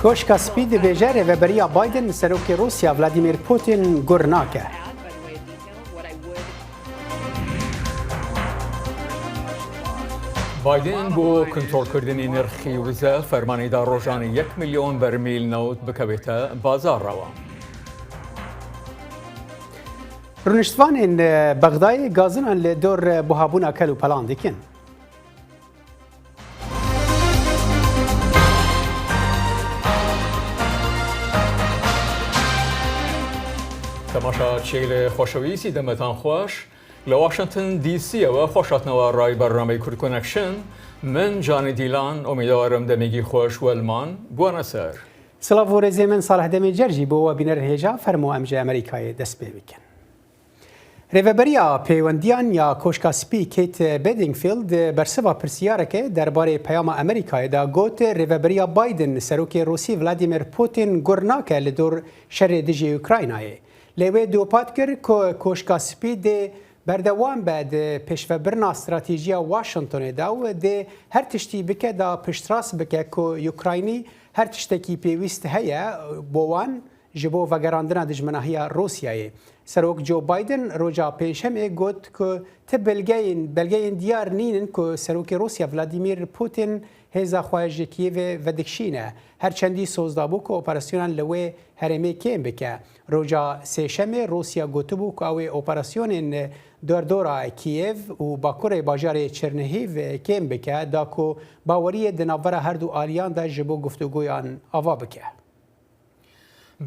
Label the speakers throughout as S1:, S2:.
S1: Koşka Spî dibêje rêveberiya Biden Serokê Rûsya Vladimir Putin gur nake.
S2: Biden بۆ کنترۆڵکردنی نرخی وزە فەرمانی دا ڕۆژانە یەک ملیۆن بەرمیل نەوت بکەوێتە بازاڕەوە.
S1: Rûniştvanên Bexdayê gazinan li dor buhabûna kel û pelan dikin.
S2: تەماشا چیلێ خۆشەویستی دەمەتان خۆش لە واشنتن دیسیەوە خۆشاتنەوە ڕای بەرنامەی کورد کۆنەکشن من جانی دیلان ئومیدەوارم دەمێکی خۆش وەلمان بووەنە سەر.
S1: سڵاڤ و رێزێ من ساڵح دەمێ جەرجی بۆ وە بینەرن هێژا فەرموو ئەم ژە ئەمریکایێ دەست پێ بکەن. Rêveberiya Pêwendiyan ya Koşka Spî Kate Bedingfield di bersiva pirsiyareke derbarê peyama Amerîkayê de got, Rêveberiya Biden Serokê Rûsî Vladimir Putin gur nake li dor şerê dijî Ukraynayê. Lê wê dûpat kir ku Koşka Spî dê berdewam be di pêşvebirina stratejiya Washingtonê de û dê her tiştî bike da piştrast bike ku Ukraynî her tiştekî pêwîst heye bo wan Ji bo vegerandina dijminahiya Rûsyayê, Serok Joe Biden roja Pêncşemê got ku ti belgeyên belgeyên diyar nînin ku Serokê Rûsya Vladimir Putin hêza xwe ji Kîevê vedikişîne, her çendî soz dabû ku operasyonan li wê herêmê kêm bike. Roja Sêşemê Rûsya gotibû ku ew ê operasyonên derdora Kîev û bakurê bajarê Çernihîv kêm bike da ku baweriyê di navbera herdu aliyan de ji bo guftûgoyan ava bike.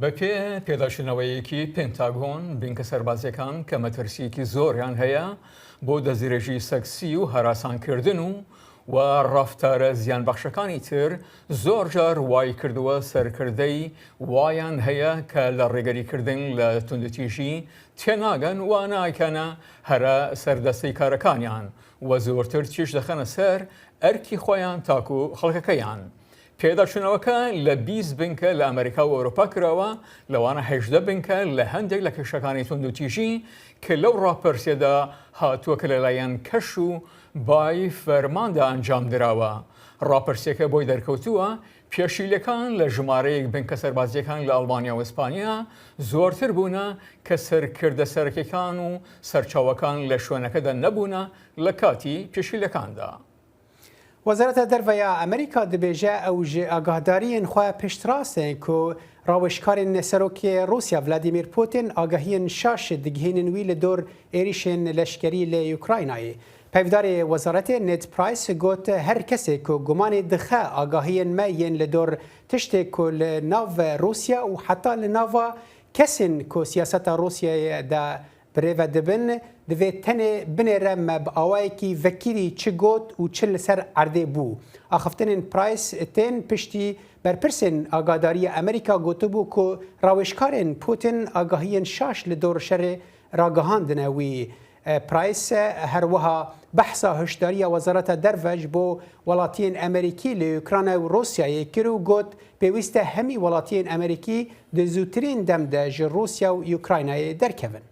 S2: بەپێ پێداچوونەوەیەکی پێنتاگۆن، بنکە سەربازییەکان کە مەترسییەکی زۆریان هەیە بۆ دەستدرێژی سەکسی و هەراسانکردن و و ڕەفتارە زیانبەخشەکانی تر زۆرجار وایکردووە سەرکردەی وایان هەیە کە لە ڕێگریکردن لە توندوتیژی تێناگەن و نایکەنە هەرە سەردەستەی کارەکانیان و زۆرتر تیژ دەخەنە سەر ئەرکی خۆیان تاکو خەڵکەکەیان پێداچوونەوەکە لە 20 بنکە لە ئەمریکا و ئەوروپا کراوە، لەوانە 18 بنکە لە هەندێک لە کێشەکانی توندوتیژی کە لەو ڕاپرسیەدا هاتووە کە لەلایەن کەش و بای فەرماندا ئەنجامدراوە. ڕاپرسیەکە بۆی دەرکەوتووە پێشیلەکان لە ژمارەیەک بنکە سەربازییەکان لە ئەڵمانیا و ئیسپانیا زۆرتر بوونە کە سەرکردە سەرەکیەکان و سەرچاوەکان لە شوێنەکەدا نەبوونە لە کاتی پێشیلەکاندا.
S1: Wezareta Derve ya Amerîka dibêje ew ji agahdariyên xwe piştrast in ku rawêjkarên Serokê Rûsya Vladimir Putin agahiyên şaş digihînin wî li dor êrîşên leşkerî li Ukraynayê. Peyvdarê wezaretê Ned Price got her kesê ku gumanê dixe agahiyên me yên li dor tiştê ku li nav Rûsya û heta li nava kesên ku siyaseta Rûsyayê de Birêve dibin, divê tenê binêre me bi awayekî vekirî çi got û çi li ser erdê bû. Axiftinên Price tên piştî berpirsên agahdariya Amerîka gotibû ku rawêjkarên Putin agahiyên şaş li dor şerê ragihandine wî. Price her wiha behsa hişdariya Wezareta Derve ji bo welatiyên Amerîkî li Ukrayna û Rûsyayê kir û got, Pêwîst e hemî welatiyên Amerîkî di zûtirîn dem de ji Rûsya û Ukraynayê derkevin.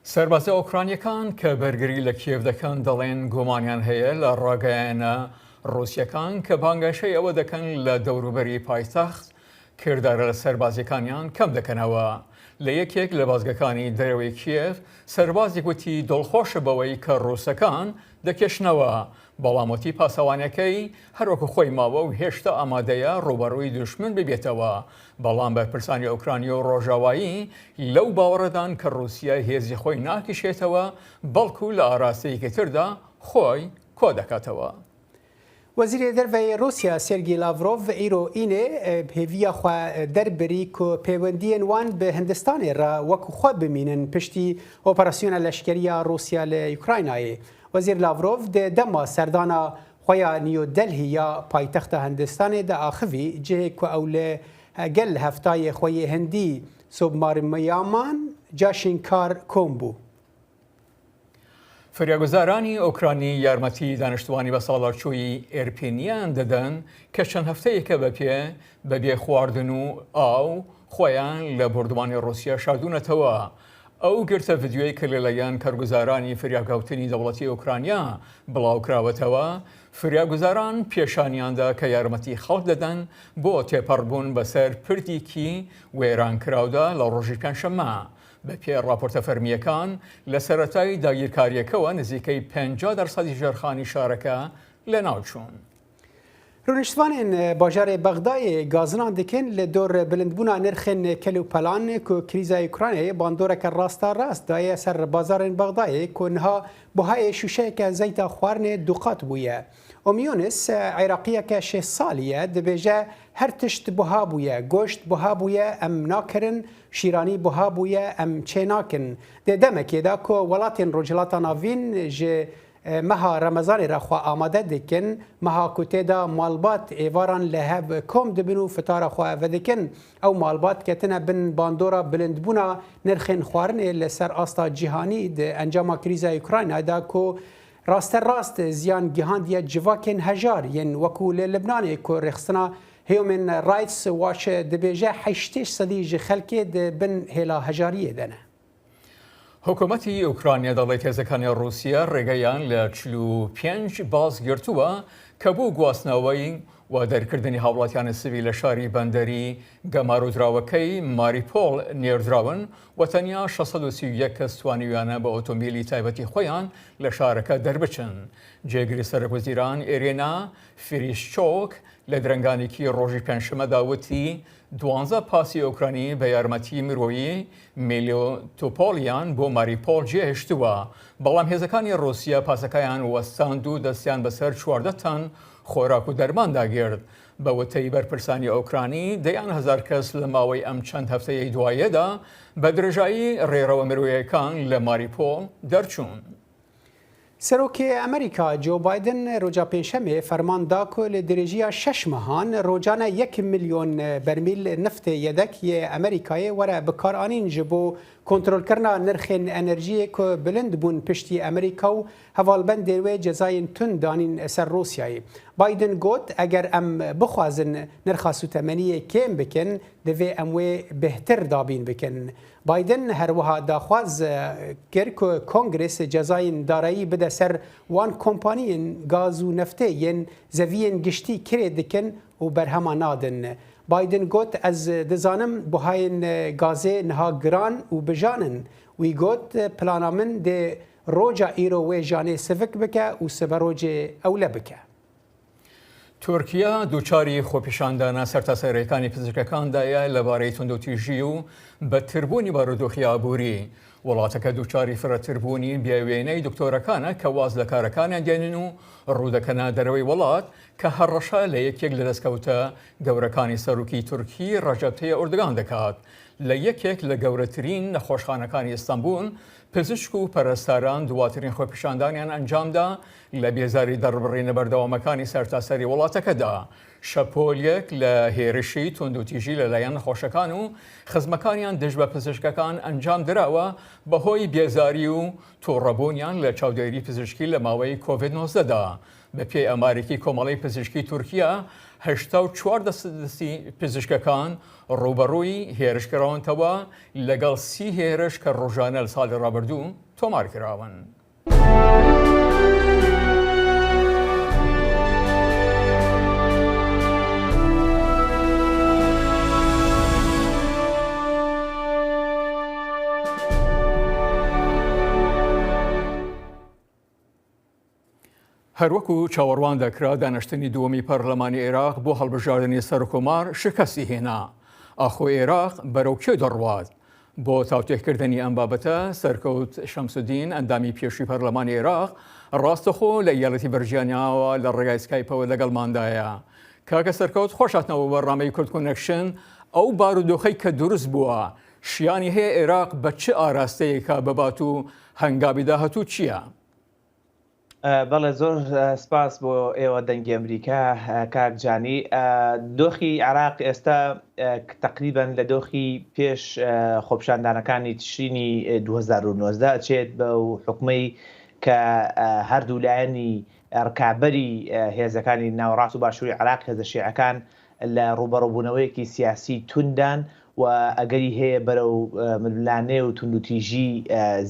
S2: سەربازە ئۆکرانیەکان کە بەرگری لە کیێڤ دەکەن دەڵێن گومانیان هەیە لە ڕاگەیەنە ڕووسیەکان کە بانگەشەی ئەوە دەکەن لە دەوروبەری پایتەخت کردارە سەربازیەکانیان کەم دەکەنەوە. لە یەکێک لە بازگەکانی دەرەوەی کیێڤ سەربازێک وتی دڵخۆشە بەوەی کە ڕووسەکان دەکێشنەوە، بەڵام وتی پاسەوانەکەی هەروەکو خۆی ماوە و هێشتا ئامادەیە ڕووبەڕووی دوژمن ببێتەوە، بەڵام بەرپرسانی ئۆکرانی و ڕۆژاوایی لەو باوەڕەدان کە ڕووسیا هێزی خۆی ناکشێتەوە، بەڵکو لە ئاراستەیەکی تردا خۆی کۆدەکاتەوە.
S1: وەزیرê Derve yê Rûsya Sergî Lavrov îro Înê hêviya xwe derbirî ku pêwendiyên wan bi Hindistanê re wek xwe bimînin piştî operasyona leşkerî ya Rûsya li Ukraynayê. Wezîr Lavrov di dema serdana xwe ya New Delhi ya paytexta Hindistanê de axivî, cihê ku ew li gel hevtayê xwe yê Hindî Subramanian Jaishankar kom bû.
S2: فریاگوزارانی ئۆکرانی یارمەتی دانیشتوانی بەساڵاچووی ئێرپینیان دەدەن کە چەند هەفتەیەکە بە پێ بەبێ خواردن و ئاو خۆیان لە بۆردومانی ڕووسیا شاردوونەتەوە. ئەو گرتە ڤیدیۆی کە لەلایەن کارگوزارانی فریاکەوتنی دەوڵەتی ئۆکرانیا بڵاوکراوەتەوە، فریاگوزاران پێشانیاندا کە یارمەتی خەڵک دەدەن بۆ تێپەڕبوون بەسەر پردێکی وێرانکراودا لە ڕۆژی پێنجشەممە. بەپێی ڕاپۆرتە فەرمییەکان، لە سەرەتای داگیرکارییەکەوە نزیکەی 50 دەرسەدی ژێرخانی شارەکە لەناوچوون.
S1: Rûniştvanên bajarê Bexdayê gazinan dikin li dor bilindbûna nirxên kel û pelan ku krîza Ukraynayê bandoreke rasterast daye ser bazarên Bexdayê ku niha buhayê şûşeyeke zeyta xwarinê duqat bûye. Um Yûnis Iraqiyeke 60 salî ye dibêje her tişt buha bûye, goşt buha bûye em nakirin, şîranî buha bûye em çênakin. Di demekê de ku welatên Rojhilata Navîn ji Meha Remezanê re xwe amade dikin, meha ku tê de malbat êvaran li hev kom dibin û fitara xwe vedikin. Ew malbat ketine bin bandora bilindbûna nirxên xwarinê li ser asta cîhanî di encama krîza Ukraynayê de ku rasterast ziyan gihandiye civakên hejar yên wekû li Libnanê ku rêxistina Human Rights Watch dibêje 80 sedî ji xelkê di bin hêla hejariyê de ne.
S2: حکومەتی ئۆکرانیا دەڵێت هێزەکانی ڕووسیا ڕێگەیان لە 45 باس گرتووە کە بۆ گواستنەوەی و دەرکردنی هاوڵاتیانی سڤیل لە شاری بەندەری گەمارۆدراوەکەی ماریپۆڵ نێردراون و تەنیا 631 کەس توانیویانە بە ئۆتۆمبیلی تایبەتی خۆیان لە شارەکە دەربچن. جێگری سەرۆکوەزیران ئێرێنا فیریشچۆک لە درەنگانێکی ڕۆژی پێنجشەممەدا وتی دوانزە پاسی ئۆکرانی بە یارمەتی مرۆیی میلیتۆپۆڵیان بۆ ماریپۆڵ جێهێشتووە، بەڵام هێزەکانی ڕووسیا پاسەکەیان وەستاند و دەستیان بەسەر 14 تەن خۆراک و دەرماندا گرت. بە وتەی بەرپرسانی ئۆکرانی، دەیان هەزار کەس لە ماوەی ئەم چەند هەفتەیەی دواییەدا بە درێژایی ڕێڕەوە مرۆیەکان لە ماریپۆڵ دەرچوون.
S1: Serokê Amerîka Joe Biden roja Pêncşemê ferman da ku li dirêjiya şeş mehan rojane yek milyon bermîl niftê yedek yê Amerîkayê were bikaranîn ji bo kontrolkirina nirxên enerjiyê ku bilind bûn piştî Amerîka û hevalbendên wê cezayên tund danîn ser Rûsyayê. Biden got, Eger em bixwazin nirxa sûtemeniyê kêm bikin, divê em wê bêhtir dabîn bikin. Biden herwiha daxwaz kir ku Kongres cezayên darayî bide ser wan kompaniyên gaz û neftê yên zeviyên giştî kirê dikin û berhema nadin. Biden got, Ez dizanim buhayên gazê niha giran û bijan in. Wî got, Plana min dê roja îro wê janê sivik bike û siberojê ewle bike.
S2: تورکیا دووچاری خۆپیشاندانە سەرتاسەریەکانی پزیشکەکاندایە لەبارەی توندوتیژی و بەدتربوونی بارودۆخی ئابووری. وڵاتەکە دووچاری فرەتربوونی بێوێنەی دکتۆرەکانە کە واز لە کارەکانیان دێنن و ڕوودەکەنە دەرەوەی وڵات کە هەڕەشە لە یەکێک لە دەستکەوتە گەورەکانی سەرۆکی تورکی ڕەجەب تەیب ئەردۆغان دەکات. لە یەکێک لە گەورەترین نەخۆشخانەکانی ئیستەنبوول پزیشک و پەرستاران دواترین خۆپیشاندانیان ئەنجامدا لە بێزاری دەربڕینە بەردەوامەکانی سەرتاسەری وڵاتەکەدا، شەپۆلێک لە هێرشی توندوتیژی لەلایەن نەخۆشەکان و خزمەکانیان دژ بە پزیشکەکان ئەنجامدراوە بەهۆی بێزاری و توڕەبوونیان لە چاودێری پزیشکی لە ماوەی کۆڤید 19 دا. بەپێی ئامارێکی کۆمەڵەی پزیشکی تورکیا، 84 دەستی پزیشکەکان ڕووبەڕووی هێرش کراونتەوە، لەگەڵ سی هێرش کە ڕۆژانە لە ساڵی ڕابردوو تۆمارکراون. هەروەکو چاوەڕوان دەکرا دانیشتنی دووەمی پەرلەمانی عێراق بۆ هەڵبژاردنی سەرکۆمار شکستی هێنا. ئاخۆ عێراق بەرەو کوێ دەڕوات؟ بۆ تاوتوێکردنی ئەم بابەتە سەرکەوت شەمسودین ئەندامی پێشووی پەرلەمانی عێراق ڕاستەخۆ لە ئیالەتی ڤرجیانیاوە لە ڕێگای سکایپەوە لەگەڵماندایە. کاکە سەرکەوت خۆشهاتنەوە بەرنامەی کورد کۆنێکشن ئەو بارودۆخەی کە دروست بووە شیانی هەیە عێراق بە چ ئاراستەیەکا ببات و هەنگاوی داهاتوو چییە؟
S3: بەڵێ زۆر سپاس بۆ ئێوە دەنگی ئەمریکا کاک جانی دۆخی عراق ئێستا تقریبان لە دۆخی پێش خۆپشاندانەکانی تشرینی 2019 ئەچێت بە و حکومەی کە هەردوو لایەنی ڕکابەری هێزەکانی ناوەڕاست و باشووری عراق هێزە شیعەکان لە ڕووبەڕووبوونەوەیەکی سیاسی توندان. و ئەگەری هەیە بەرەو ململانێ و توندوتیژی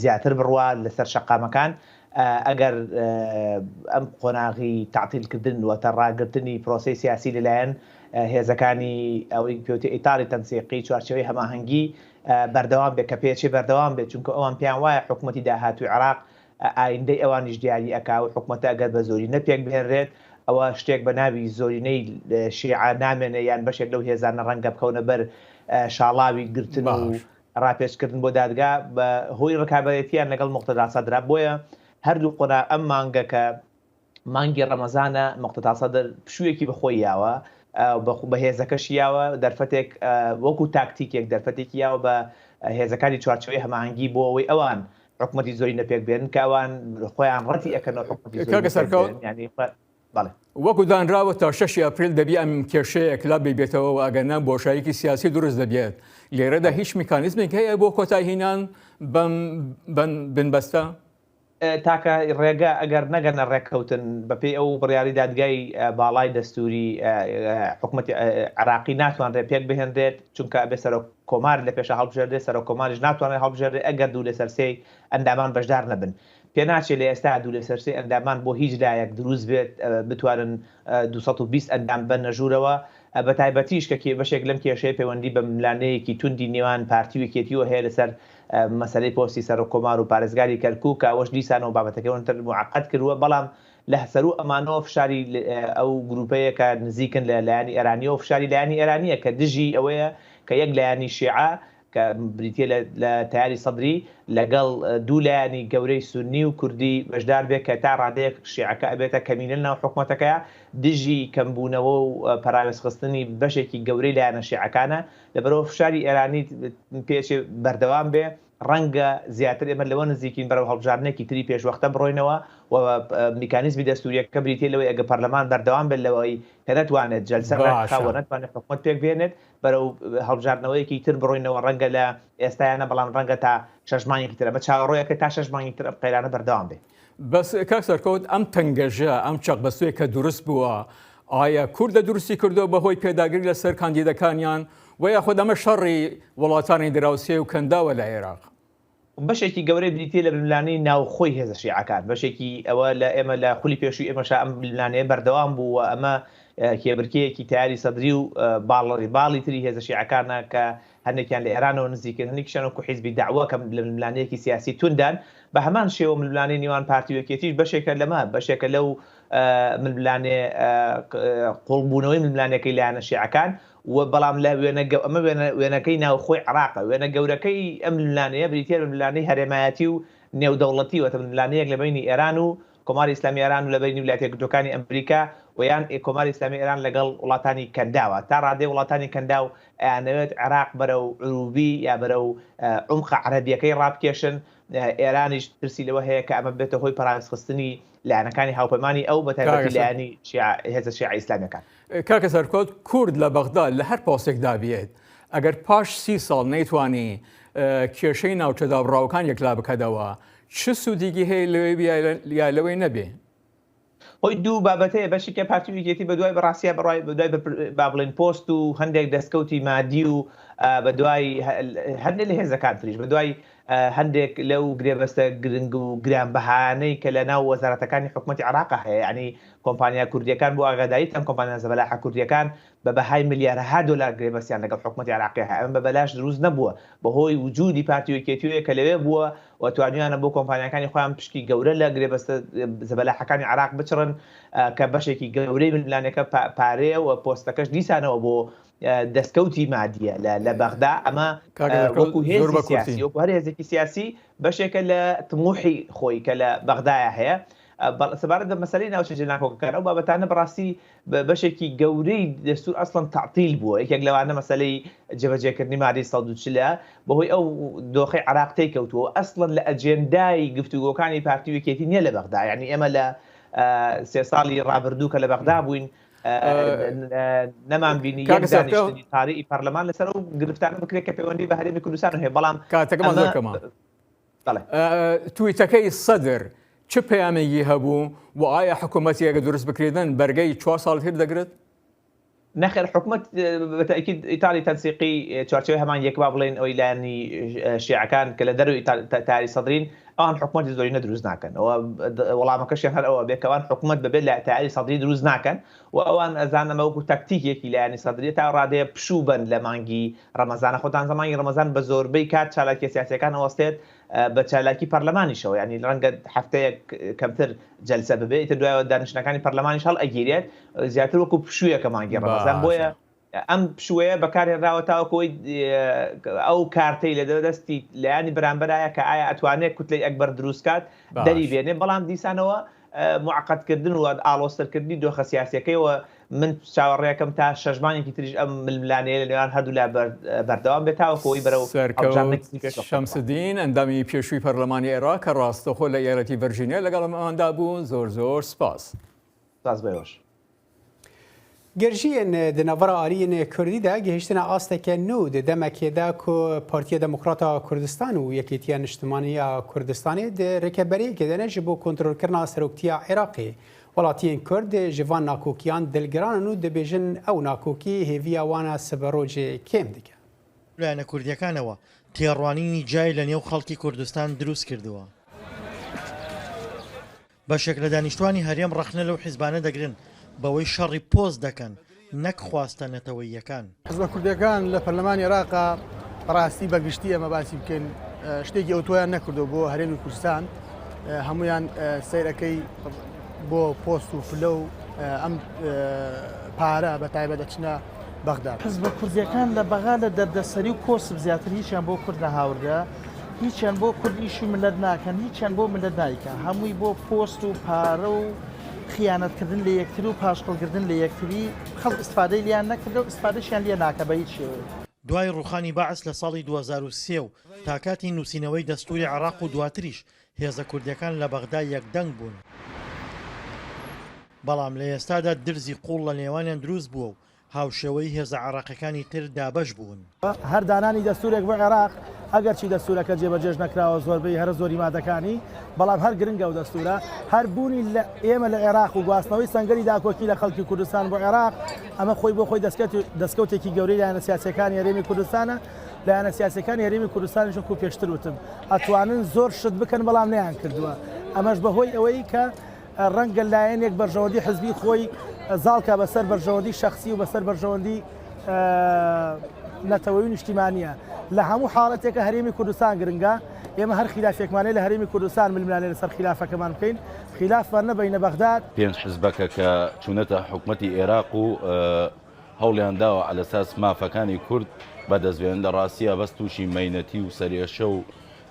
S3: زیاتر بڕوا لەسەر شەقامەکان ئەگەر ئەم قۆناغی تەعتیلکردن واتە ڕاگرتنی پرۆسەی سیاسی لەلایەن هێزەکانی ئەوەی پێوتێ ئیتاری تەنسیقی چوارچێوەی هەماهەنگی بەردەوام بێت کە پێچێ بەردەوام بێت چونکە ئەوان پێیان وایە حکومەتی داهاتووی عێراق ئایندەی ئەوانیش دیاری ئەکا و حکومەتە ئەگەر بە زۆرینە پێک بهێنرێت ئەوە شتێک بە ناوی زۆرینەی شیعە نامێنێ یان بەشێک لەو هێزانە ڕەنگە بکەونە بەر شاڵاوی گرتن و ڕاپێچکردن بۆ دادگا بە هۆی ڕکابەرێتیان لەگەڵ موقتەدا سەدرا بۆیە هەردوو قۆناغ ئەم مانگە کە مانگی ڕەمەزانە موقتەدا سەدر پشوویەکی بە خۆی یاوە بە هێزەکەشی یاوە دەرفەتێک وەکو تاکتیکێک دەرفەتێکی یاوە بە هێزەکانی چوارچێوەی هەماهەنگی بۆ ئەوەی ئەوان حکومەتی زۆرینە پێک بێنن کە ئەوان خۆیان ڕەتی ئەکەنەوە حکومەتی زۆرینە
S2: کاکە
S3: پێک
S2: سەرکەوت
S3: بێنن یانی بەڵێ.
S2: وەکو دانراوە تا شەشی ئەپریل دەبی ئەم کێشەیە یەکلا ببێتەوە و ئەگەر نا بۆشاییەکی سیاسی دروست دەبێت. لێرەدا
S3: بەڵێ.
S2: هیچ میکانیزمێک هەیە بۆ کۆتایهینان بەم بنبەستە؟
S3: تاکە ڕێگە ئەگەر نەگەنە ڕێککەوتن بەپێی ئەو بڕیاری دادگای باڵای دەستووری حکومەتی عێراقی ناتوانرێت پێک بهێنرێت چونکە ئەبێ سەرۆک کۆمار لە پێشا هەڵبژێردرێت سەرۆک کۆماریش ناتوانرێت هەڵبژێردرێت ئەگەر دوو لەسەر سێی ئەندامان بەشدار نەبن پێناچێت لە ئێستا دوو لەسەر سێی ئەندامان بۆ هیچ لایەک دروست بێت بتوانن 220 ئەندام بەرنە ژوورەوە بەتایبەتیش کە بەشێک لەم کێشەیە پەیوەندی بە ململانێیەکی توندی نێوان پارتی و یەکێتیەوە هەیە لەسەر مەسەلەی پۆستی سەرۆک کۆمار و پارێزگاری کەرکوک کە ئەوەش دیسانەوە بابەتەکەی ئەوەندەتر موعەقەد کردووە بەڵام لە سەروو ئەمانەوە فشاری ئەو گروپەیە کە نزیکن لە لایەنی ئێرانیەوە فشاری لایەنی ئێرانیە کە دژی ئەوەیە کە یەک لایەنی شیعە کە بریتیە لە لە تەیاری سەدری لەگەڵ دوو لایەنی گەورەی سوننی و کوردی بەشدار بێ کە تا ڕادەیەک شیعەکە ئەبێتە کەمینە لەناو حکومەتەکەیا دژی کەمبوونەوە و پەراوێزخستنی بەشێکی گەورەی لایەنە شیعەکانە لەبەرئەوە فشاری ئێرانی پێچێ بەردەوام بێ ڕەنگە زیاتر ئێمە لەوە نزیکین بەرەو هەڵبژاردنێکی تری پێشوەختە بڕۆینەوە و میکانیزمی دەستوریەکە بریتیە لەوەی ئەگەر پەرلەمان بەردەوام بێت لەوەی کە نەتوانێت جەلسە ڕێکبخا
S2: باشە.
S3: و نەتوانێت حکومەت پێکبهێنێت بەرەو هەڵبژاردنەوەیەکی تر بڕۆینەوە ڕەنگە لە ئێستایا نا بەڵام ڕەنگە تا شەش مانگێکی تر ئەمە چاوەڕۆیەکە تا شەش مانگی تر ئەم قەیرانە بەردەوام بێ.
S2: بەس کاک سەرکەوت ئەم تەنگەژە ئەم چەقبەستوویە کە دروست بووە ئایا کوردە دروستی کردووە بەهۆی پێداگری لەسەر کاندیدەکانیان و یاخود ئەمە شەڕی وڵاتانی دراوسێ و کەنداوە لە عێراق؟
S3: بەشێکی گەورەی بریتییە لە ململانێی ناوخۆی هێزە شیعەکان، بەشێکی ئەوە لە ئێمە لە خولی پێشووی ئێمەشا ئەم ململانێیە بەردەوام بوو و ئەمە کێبرکێیەکی تەیاری سەدری و باڵ باڵی تری هێزە شیعەکانە کە هەندێکیان لە ئێرانەوە نزیکن هەندێکیشیان وەکو حیزبی دەعوە کە لە ململانێیەکی سیاسی توندان بە هەمان شێوە ململانێی نێوان پارتی و یەکێتیش بەشێکە لەمە بەشێکە لەو ململانێ قوڵبوونەوەی ململانێکەی لایەنە شیعەکان و بەڵام لە وێنە گەو ئەمە وێنە وێنەکەی ناوخۆی عێراقە، وێنە گەورەکەی ئەم ململانێیە بریتییە لە ململانێی هەرێمایەتی و نێودەوڵەتی، واتە ململانێیەک لە بەینی ئێران و کۆماری ئیسلامی ئێران و لە بەینی ویلایەتە یەکگرتووەکانی ئەمریکا و یان کۆماری ئیسلامی ئێران لەگەڵ وڵاتانی کەنداوە. تا ڕادەی وڵاتانی کەنداو ئەیانەوێت عێراق بەرەو عروبی یا بەرەو عومقە عەرەبییەکەی ڕابکێشن، ئێرانیش ترسی لەوە هەیە کە ئەمە ببێتە هۆی پەراوێزخستنی لایەنەکانی هاوپەیمانی ئەو، بەتایبەتی لایەنی شیعە، هێزە شیعە ئیسلامییەکان.
S2: کاکە سەرکەوت کورد لە بەغدا لە هەر پۆستێکدا بێت ئەگەر پاش سی ساڵ نەیتوانی کێشەی ناوچە دابڕاوەکان یەکلا بکەدەوە چ سوودێکی هەیە لەوێ یا لەوەی نەبێ؟
S3: خۆی دوو بابەتەیە بەشێکیان پارتی و یەکێتی بەدوای بەڕاستیا بەڕای بەدوای با بڵێن پۆست و هەندێک دەستکەوتی مادی و بەدوای هەندێک لە هێزەکان تریش بەدوای هەندێک لەو گرێبەستە گرنگ و گرانبەهایانەی کە لە ناو وەزارەتەکانی حکومەتی عێراقا هەیە، یانی کۆمپانیا کوردییەکان بۆ ئاگاداریتان کۆمپانیا زەبەلاحە کوردییەکان بە بەهای ملیارەها دۆلار گرێبەستیان لەگەڵ حکومەتی عێراقی هەیە، ئەمە بە بەلاش دروست نەبووە، بەهۆی وجودی پارتی و یەکێتییەوە کە لەوێ بووە و توانیویانە بۆ کۆمپانیاکانی خۆیان پشکی گەورە لە گرێبەستە زەبەلاحەکانی عێراق بچڕن کە بەشێکی گەورەی ململانێکە پارەیە و پۆستەکەش دیسانەوە بۆ دەستکەوتی مادیە لە بەغدا ئەمە وەکو هێزی سیاسی وەکو هەر هێزێکی سیاسی بەشێکە لە تموحی خۆی کە لە بەغدایە هەیە سەبارەت بە مەسەلەی ناوچە جێناکۆکەکان ئەو بابەتانە بەڕاستی بەشێکی گەورەی دەستور ئەسڵەن تەعتیل بووە یەکێک لەوانە مەسەلەی جێبەجێکردنی مادەی 140 بەهۆی ئەو دۆخەی عراق تێکەوتووە ئەسڵەن لە ئەجێندای گفتوگۆکانی پارتی و یەکێتی نییە لە بەغدا یعنی ئێمە لە سێ ساڵی ڕابردوو کە لە بەغدا بووین نەمان بینی یەک دانیشتنی تاریی پەرلەمان لەسەر ئەو گرفتانە بکرێت کە پەیوەندی بە هەرێمی کوردستان هەیە بەڵام
S2: کاتەکەمان زۆر کەمە تویتەکەی سەدر چ پەیامێکی هەبوو و ئایا حکوومەتێک دروست بکرێتن بەرگەی چوار ساڵ تر دەگرێت؟
S3: نەخێر حکومەت بە تەئکید ئیتالی تەنسیقی چوارچێوەی هەمان یەک با بڵێین ئەوەی لایەنی شیعەکان کە لە دەرەوەی تاری سەدرین ئەوان حکومەتی زۆرینە دروست ناکەن وەڵامەکەشیان هەر ئەوە بێ کە ئەوان حکومەت بەبێ لە تاری سەدری دروست ناکەن و ئەوان ئەزان ئەمە وەکو تەکتیکێکی لایەنی سەدریە تا ڕادەیە پشوو بەن لە مانگی ڕەمەزانە خۆتان زەمانی ڕەمەزان بە زۆربەی کات چالاکیە سیاسیەکان ئەوەستێت بە چالاکی پەرلەمانیشەوە یانی ڕەنگە هەفتەیەک کەمتر جەلسە ببێ ئیتر دوایەوە دانیشتنەکانی پەرلەمانیش هەڵئەگیرێت زیاتر وەکو پشوویەکە مانگی ڕەمەزان بۆیە ئەم پشووەیە بەکارهێنراوە تاوەکو ئەوەی ئەو کارتەی لە دەستی لایەنی بەرامبەرایە کە ئایا ئەتوانێت کوتلەی ئەکبەر دروست کات دەری بێنێ بەڵام دیسانەوە معقدکردن و ئاڵۆزترکردنی دۆخە سیاسیەکەیەوە من چاوەڕێکم تا شەش مانگێکی تریش ئەم ململانێیە لە نێوان هەردوولا بەردەوام بێت تاوەکو ئەوەی بەرەو هەڵبژاردنێکی پێش
S2: سەرکەوت شەمسدین ئەندامی پێشووی پەرلەمانی عێراق کە ڕاستەوخۆ لە ئیالەتی ڤەرجینیا لەگەڵماندا بوو زۆر زۆر سپاس.
S3: سپاس بۆ ئێوەش.
S1: گرژiyên di navbera aliyên Kurdî de gihiştine asteke nû di demekê de ku Partiya Demokrata Kurdistan û Yekîtiya Niştimanî ya Kurdistanê di rêkeberiyekê de ne ji bo kontrolkirina seroktiya Iraqê. Welatiyên Kurd ji van nakokiyan dilgiran in û dibêjin ew nakokî hêviya wan a siberojê kêm dike.
S4: لایەنە کوردییەکانەوە تێڕوانینی جیای لە نێو خەڵکی کوردستان دروست کردووە. بەشێک لە دانیشتوانی هەرێم ڕەخنە لەو حیزبانە دەگرن بەوەی شەڕی پۆست دەکەن نەک خواستە نەتەوەییەکان.
S5: حزبە کوردیەکان لە پەرلەمانی عێراقا بەڕاستی بە گشتی ئەمە باسی بکەین شتێکی ئەوتۆیان نەکردو بۆ هەرێمی کوردستان هەمویان سەیرەکەی بۆ پۆست و پلە و ئەم پارە بە تایبەت دەچنە بەغدا.
S6: حزبە کوردیەکان لە بەغا لە دەردەسەری و کۆسپ زیاتر هیچیان بۆ کورد نەهاوردە، هیچیان بۆ کورد ئیشی مللەت ناکەن، هیچیان بۆ مللەت نایکا، هەمووی بۆ پۆست و پارە و خیانەت کردن لە یەکتری و پاشقل گرتن لە یەکتری، خەڵک ئیستفادەی لێیان نەکردە و ئیستفادەشیان لێ ناکا بە هیچ شێوەیەک.
S4: دوای ڕووخانی بەعس لە ساڵی 2003 و تا کاتی نووسینەوەی دەستووری عێراق و دواتریش هێزە کوردییەکان لە بەغدا یەکدەنگ بوون، بەڵام لە ئێستادا درزی قووڵ لە نێوانیان دروست بووە و هاوشێوەی هێزە عێراقیەکانی تر دابەش بوون.
S7: هەر دانانی دەستوورێک بۆ عێراق، ئەگەرچی دەستوورەکە جێبەجێش نەکراوە زۆربەی هەرە زۆری مادەکانی، بەڵام هەر گرنگە ئەو دەستوورە، هەر بوونی ئێمە لە عێراق و گواستنەوەی سەنگەری داکۆکی لە خەڵکی کوردستان بۆ عێراق، ئەمە خۆی بۆ خۆی دەستکەوتێکی گەورەی لایەنە سیاسییەکانی هەرێمی کوردستانە، لایەنە سیاسییەکانی هەرێمی کوردستانیش وەکو پێشتر وتم ئەتوانن زۆر شت بکەن بەڵام نەیانکردووە، ئەمەش بەهۆی ئەوەی کە ڕەنگە لایەنێک بەرژەوەندی حزبی خۆی زاڵکا بەسەر بەرژەوەندی شەخسی و بەسەر بەرژەوەندی نەتەوەی و نیشتیمانیە. لە هەموو حاڵەتێکە هەرێمی کوردستان گرنگە، ئێمە هەر خیلافێکمانەیە لە هەرێمی کوردستان ململانێ لەسەر خیلافەکەمان بکەین، خیلافمان نەبەینە بەغداد.
S8: پێنج حزبەکە کە چوونەتە حکومەتی ئێراق و هەوڵیان داوە عەلەساس مافەکانی کورد بەدەست بێنن، لە ڕاستیا بەس تووشی مەینەتی و سەرئێشە و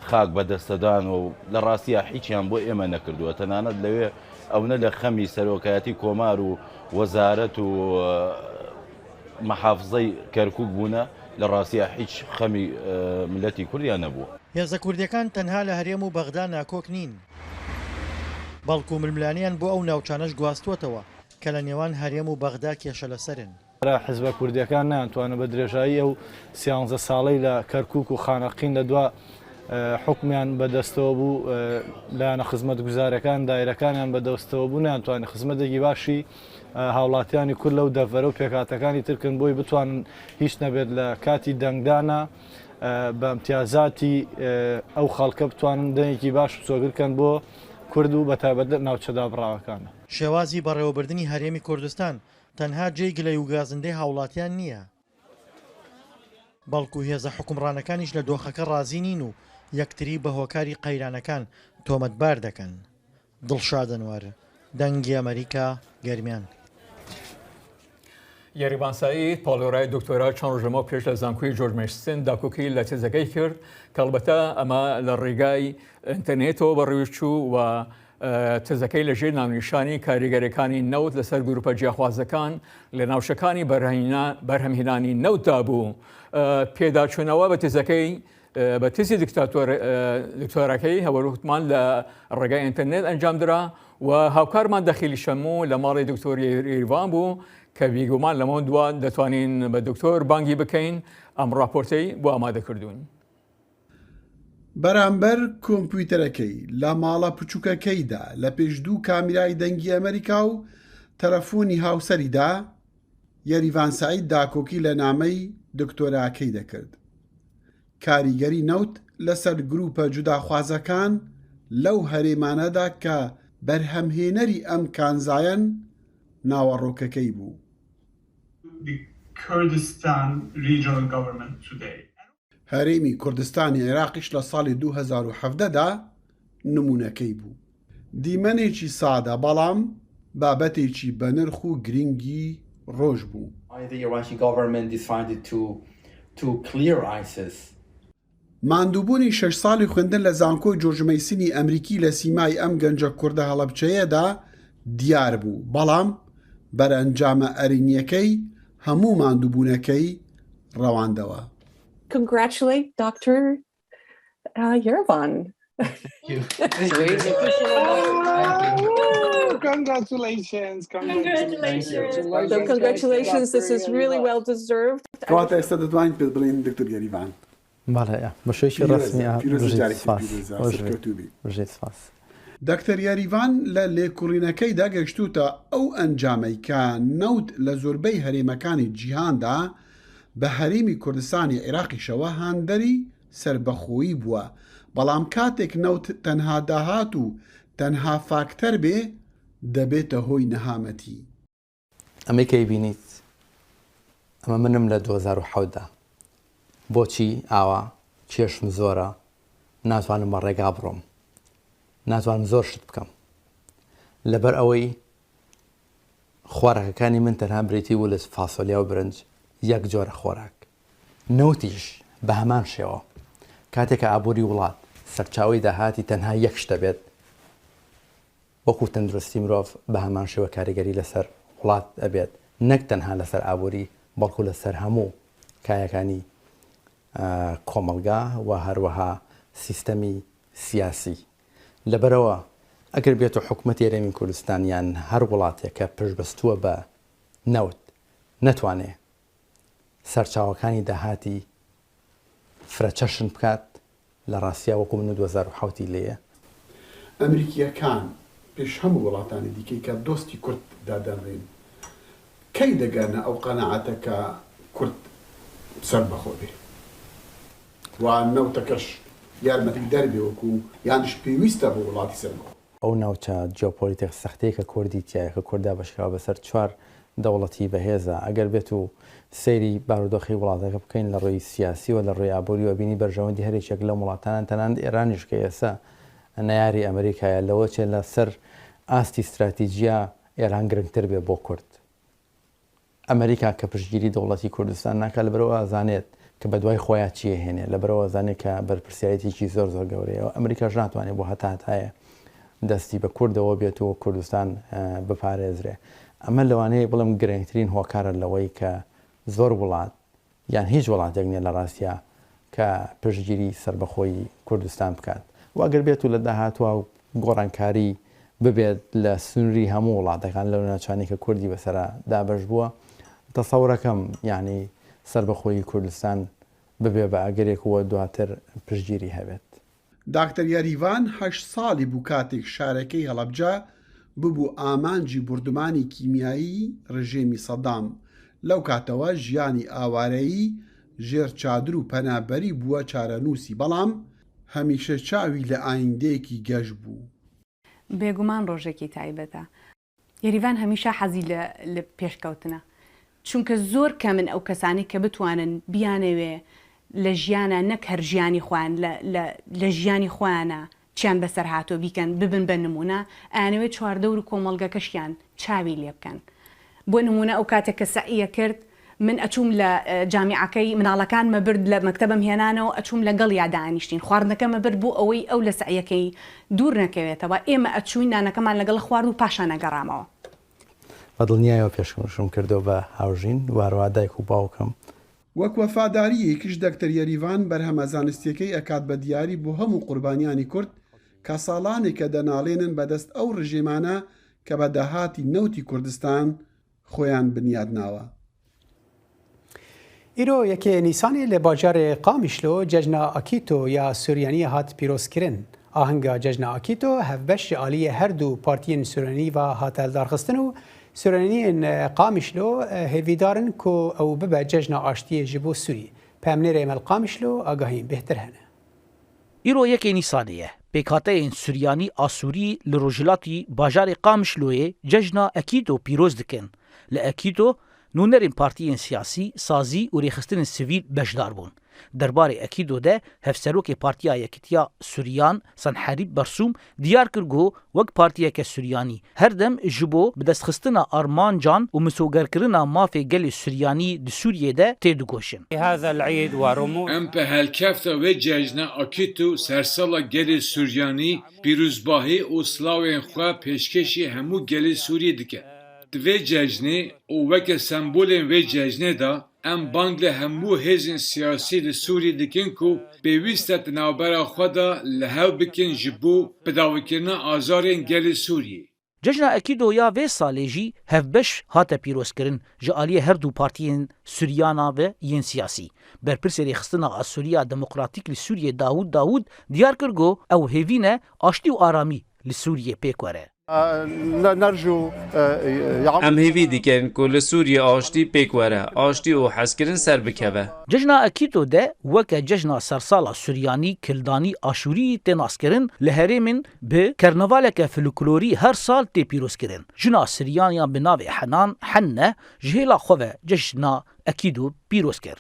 S8: خاک بەدەستەدان و لە ڕاستیا حیچیان بۆ ئێمە نەکردووە، تەنانەت لەوێ ئەونە لە خەمی سەرۆکایەتی کۆمار و وەزارەت و مەحافزەی کەرکوک بوونە، لە ڕاستیا حیچ خەمی مللەتی کوردیان نەبووە.
S4: هێزە کوردیەکان تەنها لە هەرێم و بەغدا ناکۆک نین، بەڵکو ململانێیان بۆ ئەو ناوچانەش گواستووەتەوە کە لە نێوان هەرێم و بەغدا کێشە لەسەرن.
S9: حزبە کوردیەکان نەیانتوانە بە درێژایی ئەو سیانزە ساڵەی لە کەرکوک و خانەقین لە دوا حوکمیان بە دەستەوە بوو، لایەنە خزمەتگوزارەکان، دایرەکانیان بە دەستەوە بوو، نەیانتوانی خزمەتێکی باشی هاوڵاتیانی کورد لەو دەڤەرە و پێکهاتەکانی تر کەن بۆی بتوانن هیچ نەبێت لە کاتی دەنگدانا بە ئەمتیازاتی ئەو خەڵکە بتوانن دەنگێکی باش مسۆگر کەن بۆ کورد و بەتایبەت لە ناوچە دابڕاوەکان.
S4: شێوازی بەڕێوەبردنی هەرێمی کوردستان تەنها جێی گلەی و گازندەی هاوڵاتیان نییە، بەڵکو هێزە حوکمڕانەکانیش لە دۆخەکە ڕازی نین و یەکتری بە هۆکاری قەیرانەکان تۆمەتبار دەکەن. دڵشاد ئەنوەر، دەنگی ئەمەریکا، گەرمیان.
S2: یەریڤان سەعید پاڵێورای دکتۆرا چەند ڕۆژ لەمەو پێش لە زانکۆی جۆرج مێسن داکۆکی لە تێزەکەی کرد کە ئەڵبەتە ئەمە لە ڕێگای ئینتەرنێتەوە بەڕێوەچوو و تێزەکەی لە ژێر ناونیشانی کاریگەریەکانی نەوت لەسەر گروپە جیاخوازەکان لە ناوچەکانی بەرهەمهێنانی نەوتدا بوو. پێداچوونەوە بە تێزەکەی بە تێزی دکتۆراکەی هەوەروتمان لە ڕێگای ئینتەرنێت ئەنجامدرا و هاوکارمان دەخیلی شەموو لە ماڵی دکتۆر یەریڤان بوو کە بیگومان لەمە دوا دەتوانین بە دکتۆر بانگی بکەین ئەم ڕاپۆرتەی بۆ ئامادە کردوون.
S10: بەرامبەر کۆمپیوتەرەکەی لە ماڵە بچووکەکەیدا لە پێش دوو کامیرای دەنگی ئەمەریکا و تەلەفۆنی هاوسەریدا. یەریڤان سەعید داکۆکی لە نامەی دکتۆراکەی دەکرد. کاریگەری نەوت لەسەر گروپە جوداخوازەکان لەو هەرێمانەدا کە بەرهەمهێنەری ئەم کانزایەن ناوەڕۆکەکەی بوو. هەرێمی کوردستانی عێراقیش لە ساڵی 2017 دا نموونەکەی بوو. دیمەنێکی سادە بەڵام بابەتێکی بەنرخ و گرنگی ڕۆژ بوو. ماندووبوونی شەش ساڵی خوێندن لە زانکۆی جۆرج مەیسنی ئەمریکی لە سیمای ئەم گەنجە کوردە هەڵەبجەیەدا دیار بوو، بەڵام بەرئەنجامە ئەرێنییەکەی هەموو ماندووبوونەکەی ڕەواندەوە.
S11: Congratulate Doctor Yerevan.
S12: Congratulations.
S11: Congratulations. So congratulations. This is really well deserved.
S10: کەواتە ئێستا دەتوانین پێت بڵێین دکتۆر یەریڤان.
S13: بەڵێ بە شێوەیەکی ڕەسمی
S10: پیرۆزە جارێکی پیرۆزە سەرکەوتوو بی.
S13: بژیت سپاس.
S10: دکتەر یەریڤان لە لێکوڵینەکەیدا گەیشتووتە ئەو ئەنجامەی کە نەوت لە زۆربەی هەرێمەکانی جیهاندا بە هەرێمی کوردستانی عیراقیشەوە هاندەری سەربەخۆیی بووە، بەڵام کاتێک نەوت تەنها داهات و تەنها فاکتەر بێ دەبێتە هۆی نەهامەتی.
S13: ئەمەی کە ئەیبینیت ئەمە منم لە 2007 دا بۆچی ئاوا کێشم زۆرە ناتوانم بە ڕێگا بڕۆم ناتوانم زۆر شت بکەم لەبەر ئەوەی خۆراکەکانی من تەنها بریتی بوو لە فاسۆلیا و برنج یەک جۆرە خۆراک نەوتیش بە هەمان شێوە کاتێک کە ئابووری وڵات سەرچاوەی داهاتی تەنها یەک شتە بێت وەکو تەندروستی مرۆڤ بە هەمان شێوە کاریگەری لەسەر وڵات ئەبێت نەک تەنها لەسەر ئابووری بەڵکو لەسەر هەموو کایەکانی کۆمەڵگا و هەروەها سیستەمی سیاسی لەبەرئەوە ئەگەر بێتو حکومەتی هەرێمی کوردستان یان هەر وڵاتێک کە پشتبەستووە بە نەوت نەتوانێ سەرچاوەکانی داهاتی فرەچەشن بکات لە ڕاستیا وەکو من و 2007 ی لێیە.
S10: ئەمریکییەکان پێش هەموو وڵاتانی دیکەی کە دۆستی کورد دادەنرێن، کەی دەگەنە ئەو قەناعەتە کە کورد سەربەخۆ بێ و نەوتەکەش یارمەتیدەر بێ وەکوو یانیش پێویستە بۆ وڵاتی سەربەخۆ؟
S13: ئەو ناوچە جیۆپۆلیتیک سەختەی کە کوردی تیایە، کە کورد دابەشکراوە بەسەر چوار دەوڵەتی بەهێزا، ئەگەر بێت و سەیری بارودۆخی وڵاتەکە بکەین لە ڕووی سیاسیوە، لە ڕووی ئابووریوە، بینی بەرژەوەندی هەر یەکێک لەم وڵاتانە، تەنانەت ئێرانیش کە ئێستا نەیاری ئەمریکایە، لەوە چێ لە سەر ئاستی ستراتیجیا ئێران گرنگتر بێ بۆ کورد. ئەمریکا کە پشتگیری دەوڵەتی کوردستان ناکات لەبەرئەوە ئەزانێت کە بەدوای خۆیا چی ئەهێنێ، لەبەرئەوە ئەزانێت کە بەرپرسیارێتیەکی زۆر زۆر گەورەیە و ئەمریکاش ناتوانێت بۆ هەتا هەتایە دەستی بە کوردەوە بێت و کوردستان بپارێزرێ. ئەمە لەوانەیە بڵێم گرنگترین هۆکارە لەوەی کە زۆر وڵات یان هیچ وڵاتێک نیە لە ڕاستیا کە پشتگیری سەربەخۆیی کوردستان بکات و ئەگەر بێت و لە داهاتووا گۆڕانکاری ببێت لە سنوری هەموو وڵاتەکان لەو ناوچانەی کە کوردی بەسەرا دابەش بووە تەسەورەکەم یانی سەربەخۆیی کوردستان ببێ بە ئەگەرێک و دواتر پشتگیری هەبێت.
S10: داکتەر یەریڤان هەشت ساڵی بوو کاتێک شارەکەی هەڵەبجە ببوو ئامانجی بوردومانی کیمیایی رژێمی سەدام، لەو کاتەوە ژیانی ئاوارەیی ژێر چادر و پەنابەری بووە چارەنووسی، بەڵام هەمیشە چاوی لە ئایندەیەکی گەش بوو.
S14: بێگومان ڕۆژێکی تایبەتە. یەریڤان هەمیشە حەزی لە لە پێشکەوتنە چونکە زۆر کەمن ئەو کەسانەی کە بتوانن بیانەوێ لە ژیانا نەک هەر ژیانی خۆیان لە لە لە ژیانی خۆیانا چیان بەسەر هاتووە بیکەن ببن بە نموونە ئەیانەوێ چواردەور و کۆمەڵگەکەشیان چاوی لێ بکەن بۆ نموونە ئەو کاتێک کە سەعیە کرد من ئەچووم لە جامیعەکەی مناڵەکانمە برد لە مەکتەبم هێنانەوە ئەچووم لەگەڵیا دانیشتین خواردنەکەمە برد بۆ ئەوەی ئەو لە سەعیەکەی دوور نەکەوێتەوە ئێمە ئەچووین نانەکەمان لەگەڵ خوارد و پاشان ئەگەڕامەوە.
S13: بە دڵنیایەوە پێشکەشم کردووە بە هاوژین و هەروەها دایک و باوکم.
S10: وەک وەفادارییەکیش دەکتەر یەریڤان بەرهەمە زانستییەکەی ئەکات بە دیاری بۆ هەموو قوربانیانی کورد کە ساڵانێکە دەناڵێنن بەدەست ئەو ڕژێمانە کە بە داهاتی نەوتی کوردستان خۆیان بنیاد ناوە.
S1: ئیرۆ یەکێ نیسانê li bajarê Qamişlo cejna Akîto ya Suryaniyê hat pîrozkirin. Ahenga cejna Akîto hevbeş ji aliyê her du partiyên Suryanî ve hate lidarxistin û Suryaniyên Qamişlo hêvîdar in ku ew bibe cejna aştiyê ji bo Sûriyê. Peyamnêrê me li Qamişlo agahiyên bêhtir hene.
S15: Îro yekê Nîsanê ye. Pêkhateyên Suryanî Asûrî li rojhilatî bajarê Qamişloyê cejna Ekîdo pîroz dikin. Li Ekîdo nûnerên partiyên siyasî, sazî û rêxistinên sivîl beşdar bûn. Derbarê Ekîdo de Hevserokê Partiya Yekitiya Suryan Senherîb Bersûm diyar kir ku wek partiyeke Suryanî her dem ji bo bidestxistina armancan û misogerkirina mafê gelê Suryanî di Sûriyê de têdikoşin.
S16: Em bi helkefta vê cejna Akîto sersala gelê Suryanî pîrozbahî û silavên xwe pêşkêşî hemû gelê Sûriyê dikin. Di vê cejnê û weke sembolên vê cejnê de Em bang li hemû hêzên siyasî li Sûriyê dikin ku pêwîst e di navbera xwe de li hev bikin ji bo bidawîkirina azarên gelê Sûriyê.
S15: Cejna Ekîdo ya vê salê jî hevbeş hate pîrozkirin ji aliyê her du partiyên Sûriyana ve yên siyasî. Berpirsê Rêxistina Asûriya Demokratîk li Sûriyê Dawûd Dawûd diyar kir ku ew hêvî ne aştî û aramî li Sûriyê pêk were.
S17: Em hêvî dikin ku li Sûriyê aştî pêk were, aştî û hezkirin ser bikeve.
S15: Cejna Ekîto de weke cejna sersala Suryanî, Kildanî, Aşûrî tê naskirin, li herêmên bi kernavaleke folklorî her sal tê pîrozkirin. Jina Siryan ya bi navê Henan, Henne, ji hêla xwe ve cejna Ekîdo pîroz kir.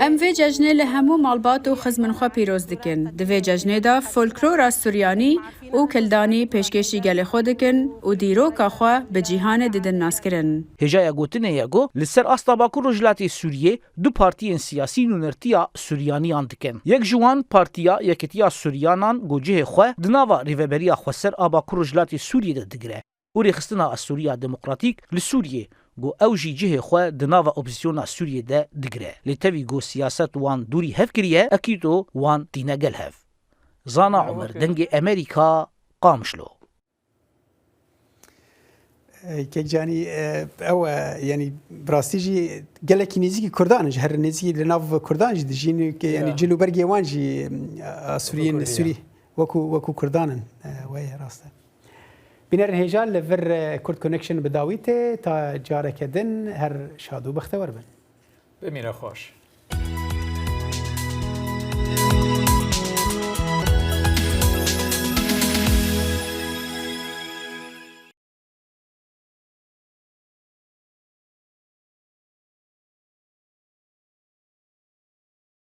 S18: Em vê cejnê li hemû malbat û xizmên xwe pîroz dikin. Di vê cejnê de folklora Suryanî û Kildanî pêşkêşî gelê xwe dikin û dîroka xwe bi cîhanê didin naskirin.
S15: Hêjaya gotinê ye ku li ser asta Bakur Rojhilatê Sûriyê du partiyên siyasî nûnertiya Suryaniyan dikin. Yek ji wan Partiya Yekitiya Suryanan ku cihê xwe di nava Rêveberiya Xweser a Bakur Rojhilatê Sûriyê de digire. û Rêxistina Asûriya Demokratîk li Sûriyê ku ew jî cihê xwe di nava opozîsyona Sûriyê de digire. Lê tevî ku siyaset wan dûrî hev kiriye, Ekîto wan tîne gel hev. Zana Omer, Dengê Emerîka, Qamişlo.
S1: Kek Canî ew yanî bi rastî jî gelekî nêzîkî Kurdan in ji her nêzîkî li nav Kurdan jî dijîn yanî cil û bergê wan jî Asûriyên Sûrî wekû wekû Kurdan in wê rast e. Bînerên hêja li vir Kurd Connection bi dawî tê ta careke din her şad û bextewer bin.
S2: Bimîne xweş.